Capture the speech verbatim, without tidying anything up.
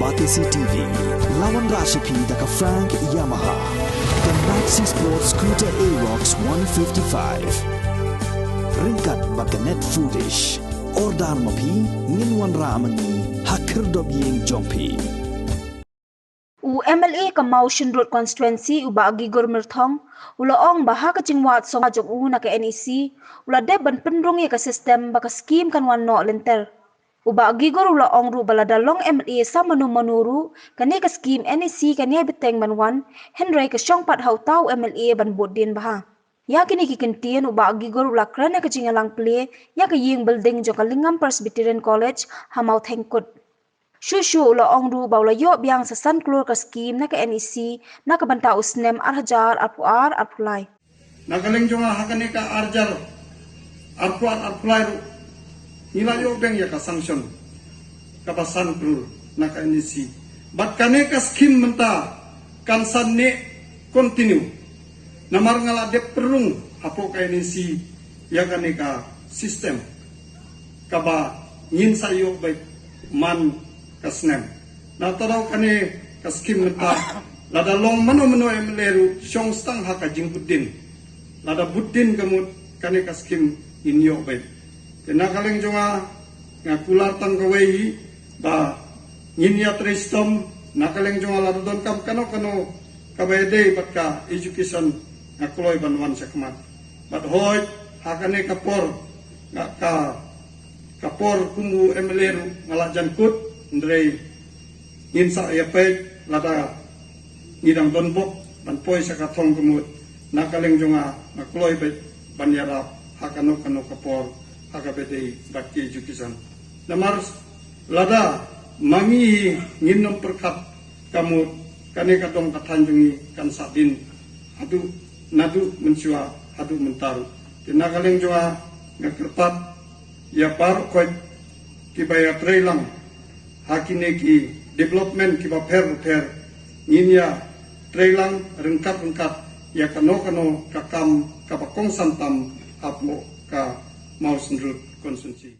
Batesi T V, la wanrah sha phi da ka Frank Yamaha, ka Maxi Sport Scooter Aerox one fifty-five. Ryngkat bad ka Net Foodish. Order ma phi, ngin wanrah ma ngi ha khyrdop ïing jong phi. U M L A ka Mawshynrut Constituency, u Bah Gigor Myrthong, u la ong ba ha ka jingwad song jong u na ka N E C, u la dep ban pynrung ïa ka system ba ka skim kan wan noh lynter. U Bah Gigor u la ong ruh ba lada long M L A sa mano mano ruh, kane ka skim N E C kan ïai bteng ban wan, hynrei ka shong pat ha uta u M L A ban bud dien bha. Ïa kine ki kyntien u Bah Gigor u la kren ha ka jingïalang plie ïa ka ïing building jong ka Lingam Presbyterian College ha Mawthengkut. Shuh shuh u la ong ruh ba u la ïoh biang sa san klur ka skim na ka N E C na ka bynta u snem ar hajar arphew ar arphew lai. Na ka liang jong nga, ha kane ka ar hajar arphew ar arphew lai ruh, ngi la ïoh biang ïa ka sanction kaba san klur na ka N E C. Bad kane ka skim mynta kan sa neh continue. Namar nga la dep pynrung hapoh ka N E C ïa kane ka system kaba ngin sa ïoh beit man ka snem. Na tang kane ka skim mynta, lada long mano mano M L A ruh, shong sdang ha ka jingbud dien. Lada bud dien ka mut, kane ka skim ngin ïoh beit. Te na ka liang jong nga, nga kular tang kawei hi ba ngin ïatrei shitom. Na ka liang jong nga, lada donkam kano kano kaba ïadei bad ka education, nga kloi ban wan shakhmat. Bad hooid, ha kane ka por, nga ka ka por kum u M L A ruh nga la jan kut, hynrei ngin sa ïa peit lada ngi dang don bok ban poi sha ka thong ka mut. Na ka liang jong nga, nga kloi beit ban ïarap ha kano kano ka por ha kaba ïadei bad ki education. Namar lada ma ngi hi ngin nym pyrkhat ka mut, kane ka dong ka thaiñ jong ngi kan sa dien haduh naduh mynshuwa haduh mynta ruh. Te na ka liang jong nga, nga kyrpad ïa baroh khoit kiba ïatrei lang ha kine ki development kiba pher pher, ngin ïatrei lang ryngkat ryngkat ïa kano kano ka kam kaba kongsan tam hapoh ka Mawshynrut Constituency.